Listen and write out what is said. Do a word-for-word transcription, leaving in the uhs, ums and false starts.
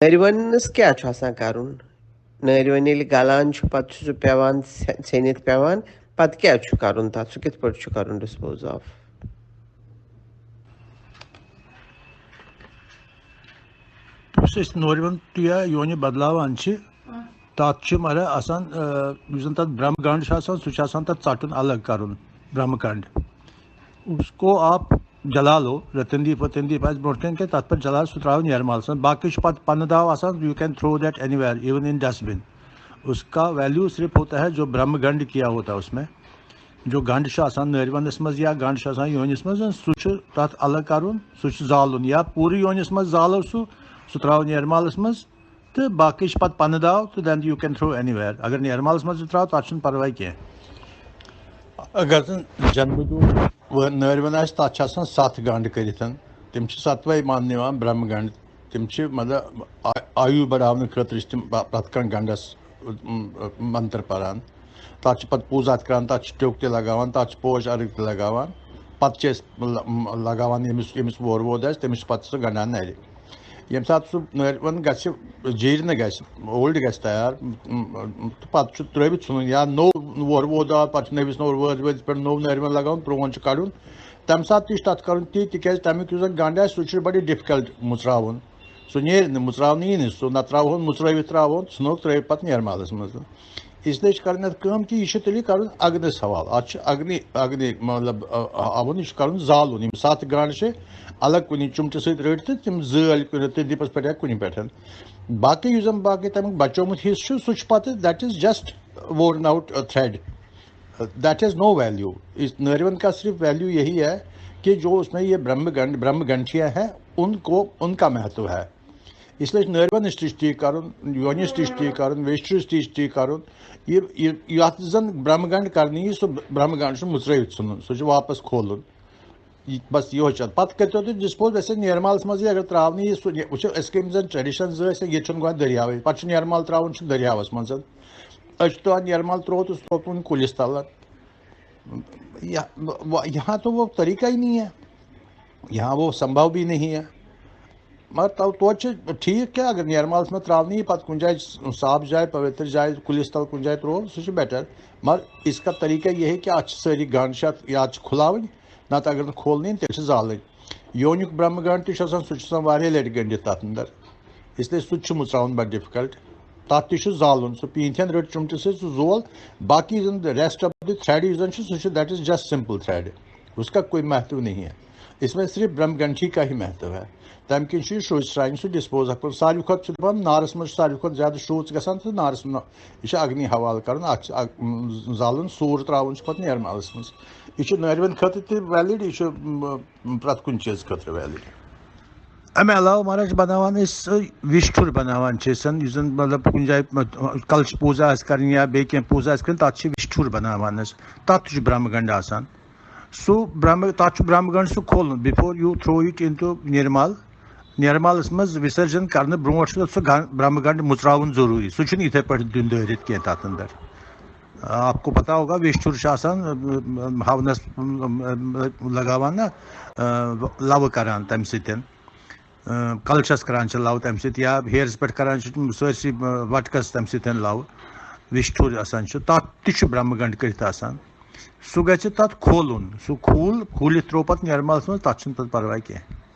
نٲرِوَنَس کیٛاہ چھُ آسان کَرُن؟ نٲرِوَن ییٚلہِ گَلان چھُ، پَتہٕ چھُ سُہ پٮ۪وان ژھے-، ژھیٚنِتھ پٮ۪وان۔ پَتہٕ کیٛاہ چھُ کَرُن تَتھ؟ سُہ کِتھ پٲٹھۍ چھُ کَرُن dispose of؟ یُس أسۍ نٲرِوَن تہٕ یا یونہِ بدلاوان چھِ، تَتھ چھِ مطلب آسان، آ، یُس زَن تَتھ برٛہمہٕ گنٛڈ چھُ آسان، سُہ چھُ آسان تَتھ ژَٹُن الگ کَرُن، برٛہمہٕ گنٛڈ۔ اس کو آپ جلا لو، رتن دیپ وتن دیپ آسہِ برونٛٹھ کَنہِ کینٛہہ، تَتھ پٮ۪ٹھ جلا، سُہ ترٛاوُن یَرمالَس منٛز۔ باقٕے چھُ پَتہٕ پَنہٕ داو آسان، you can throw that anywhere, even in dustbin. اس کا ویلیو صرف ہوتا ہے جو برٛہمہٕ گنٛڈ کیا ہوتا ہے اس میں۔ جو گنٛڈ چھُ آسان نٲرِوَنَس منٛز یا گنٛڈ چھُ آسان یونِس منٛز، سُہ چھُ تَتھ الگ کَرُن، سُہ چھُ زالُن۔ یا پوٗرٕ یونِس منٛز زالو سُہ، سُہ ترٛاوُن یَرمالَس منٛز، تہٕ باقٕے چھِ پَتہٕ پَنہٕ داو تہٕ then you can throw anywhere۔ اگر نہٕ یَرمالَس منٛز تہِ ترٛاو، تَتھ چھُنہٕ پَرواے کینٛہہ۔ اگر زَن جنمہٕ دۄہ و-، نٲرِوَن آسہِ، تَتھ چھِ آسان سَتھ گنٛڈ کٔرِتھ۔ تِم چھِ سَتوَے ماننہٕ یِوان برٛہمہٕ گنٛڈ۔ تِم چھِ مطلب آ-، آیوٗ بڑاونہٕ خٲطرٕ چھِ تِم پ-، پرٛٮ۪تھ کانٛہہ گنٛڈَس، م-، منتر پَران۔ تَتھ چھِ پَتہٕ پوٗزا تہِ کَران، تَتھ چھِ ٹیوٚک تہِ لَگاوان، تَتھ چھِ پوش عرق تہِ لَگاوان۔ پَتہٕ چھِ أسۍ ل-، م-، لَگاوان ییٚمِس، ییٚمِس وور وود آسہِ، تٔمِس چھِ پَتہٕ سُہ گنٛڈان نَرِ۔ ییٚمہِ ساتہٕ سُہ نٲرِوَن گژھِ، جیٖرنہٕ گژھِ، اولڈ گژھِ تیار، م-، م-، تہٕ پَتہٕ چھُ ترٛٲوِتھ ژھٕنُن، یا نوٚو وور وود آو، پَتہٕ چھُ نٔوِس نوٚو وٲرۍ وٲرۍ پٮ۪ٹھ نوٚو نٲرِوَن لَگاوُن، پرٛون چھُ کَڑُن۔ تَمہِ ساتہٕ تہِ چھُ تَتھ کَرُن تی، تِکیٛازِ تَمیُک یُس زَن گنٛڈ آسہِ، سُہ چھُ بَڑٕ ڈِفکَلٹ مُژراوُن۔ سُہ نیرِ نہٕ، مُژراونہٕ یی نہٕ سُہ، نہ ترٛاوہون مُژرٲوِتھ ترٛاوہون، ژھٕنوکھ ترٛٲوِتھ پَتہٕ نِرمالَس منٛز۔ اس لیے چھِ کَرٕنۍ اَتھ کٲم کہِ یہِ چھُ تیٚلہِ کَرُن اَگنَس حوالہٕ۔ اَتھ چھُ اَگنی، اَگنی مطلب، آ، آ، ہَوُن، یہِ چھُ کَرُن زالُن۔ یِم سَتھ گنٛڈ چھِ الگ کُنہِ چُمٹہِ سۭتۍ رٔٹۍ تہٕ تِم زٲلۍ کُنہِ تہٕ دیٖپَس پٮ۪ٹھ یا کُنہِ پٮ۪ٹھ۔ باقٕے یُس زَن باقٕے تَمیُک بَچومُت حِصہٕ چھُ، سُہ چھُ پَتہٕ، that is just worn out, uh, thread. That has no value. اس نٲرِوَن کا صرف ویلیو یہی ہے کہ جو اس میں یہ برہم گنڈ، برہم گنٹھیاں ہیں، ان کو، ان کا مہتو ہے۔ اس لیے چھُ نٲرِوَنَس تہِ چھُ تی کَرُن، یونِس تہِ چھُ تی کَرُن، ویشٹرِس تہِ چھُ تی کَرُن۔ یہِ، یہِ، یَتھ زَن برہم گنڈ کَرنہٕ یی، سُہ برہم گنڈ چھُ مُژرٲوِتھ ژھٕنُن، سُہ چھُ واپَس کھولُن۔ یہِ، بَس یِہوٚے چھُ اَتھ۔ پَتہٕ کٔرۍتو تُہۍ dispose، ویسے نِرمالَس منٛز یہِ اگر ترٛاونہٕ یی، سُہ نہِ-، وٕچھِو، أسۍ کَمہِ زَن tradition زٕ ٲسۍ، ییٚتہِ چھُنہٕ گۄڈٕ دٔریاوٕے، پَتہٕ چھُ نِرمال ترٛاوُن چھُ دٔریاوَس منٛز۔ أسۍ چھِ تُلان نِرمال ترٛوو تہٕ سُہ تھوٚو کُنہِ کُلِس تَل۔ یہِ، وَ-، یہاں تو وہ طریقہ ہی نہیں ہے، یہاں وہ سمبھو بھی نہیں ہے۔ مگر تو-، توتہِ چھُ ٹھیٖک کہِ اگر نِرمالَس منٛز ترٛاونہٕ یی، پَتہٕ کُنہِ جایہِ صاف جایہِ، پویتر جایہِ، کُلِس تَل کُنہِ جایہِ ترٛوو، سُہ چھُ better۔ مگر اس کا طریقہ یہ ہے کہ اَتھ چھِ سٲری گنٛڈ چھِ اَتھ، یا چھِ کھُلاوٕنۍ، نَتہٕ اگر نہٕ کھولنہٕ یِن، تیٚلہِ چھِ زالٕنۍ۔ یونیُک برٛہمہٕ گنٛڈ تہِ چھُ آسان، سُہ چھُ آسان واریاہ لَٹہِ گٔنٛڈِتھ تَتھ اَندَر۔ اس لیے سُہ تہِ چھُ مُژراوُن بَڑٕ difficult۔ تَتھ تہِ چھُ زالُن، سُہ پیٖنتھٮ۪ن رٔٹ چُمٹہِ سۭتۍ سُہ زول۔ باقٕے یُس زَن the rest of the thread یُس زَن چھُ، سُہ چھُ، that is just simple thread۔ اس کا کوئی مہتو نہیں ہے۔ اس میں صرف برٛہمہٕ گنٹھی کا ہی مہتو ہے۔ تَمہِ کِنۍ چھُ یہِ شروٗژ سرٛانہِ سُہ dispose of کَرُن۔ ساروی کھۄتہٕ چھُ دَپان، نارَس منٛز چھُ ساروی کھۄتہٕ زیادٕ شروٗژ گژھان تہٕ نارَس منٛز، یہِ چھُ اَگنی حوالہٕ کَرُن، اَتھ چھُ اَگ-، زالُن، سوٗر ترٛاوُن چھُ پَتہٕ نِرمالَس منٛز۔ یہِ چھُ نٲرِوَن خٲطرٕ تہِ valid، یہِ چھُ، م، پرٛٮ۪تھ کُنہِ چیٖز خٲطرٕ valid۔ اَمہِ علاوٕ مہراج بَناوان أسۍ، آ، وِشٹھُر بَناوان چھِ أسۍ، یُس زَن مطلب کُنہِ جایہِ، آ، کَلہٕ چھِ پوٗزا آسہِ کَرٕنۍ یا بیٚیہِ کینٛہہ پوٗزا آسہِ کَرٕنۍ، تَتھ چھِ وِشٹھُر بَناوان أسۍ۔ تَتھ تہِ چھُ برٛہمہٕ گنٛڈ آسان۔ سُہ برٛہمہٕ، تَتھ چھُ برٛہمہٕ گنٛڈ سُہ کھولُن، before you throw it into نِرمال۔ نِرمالَس منٛز وِسرجن کَرنہٕ برونٛٹھ چھُ سُہ گن-، برٛہمہٕ گنٛڈ مُژراوُن ضروٗری۔ سُہ چھُنہٕ یِتھَے پٲٹھۍ دیُن دٲرِتھ کینٛہہ تَتھ اَندَر۔ آ، آپ کو پتہ ہوگا، وِشٹھُر چھُ آسان، آ، آ، ہَونَس، آ، آ، لگاوان نا، آ، لَوٕ کَران تَمہِ سۭتۍ۔ آ، کَلہٕ چھَس کَران چھِ لَو تَمہِ سۭتۍ، یا ہیرَس پٮ۪ٹھ کَران چھِ تِم سٲرسٕے، آ، وَٹکَس تَمہِ سۭتۍ لَو، وِشٹھُر آسان چھُ، تَتھ تہِ چھُ برٛہمہٕ گنٛڈ کٔرِتھ آسان۔ سُہ گژھِ تَتھ کھولُن، سُہ کھوٗل، کھوٗلِتھ ترٛوو پَتہٕ نِرمالَس منٛز، تَتھ چھُنہٕ پَتہٕ پَرواے کینٛہہ۔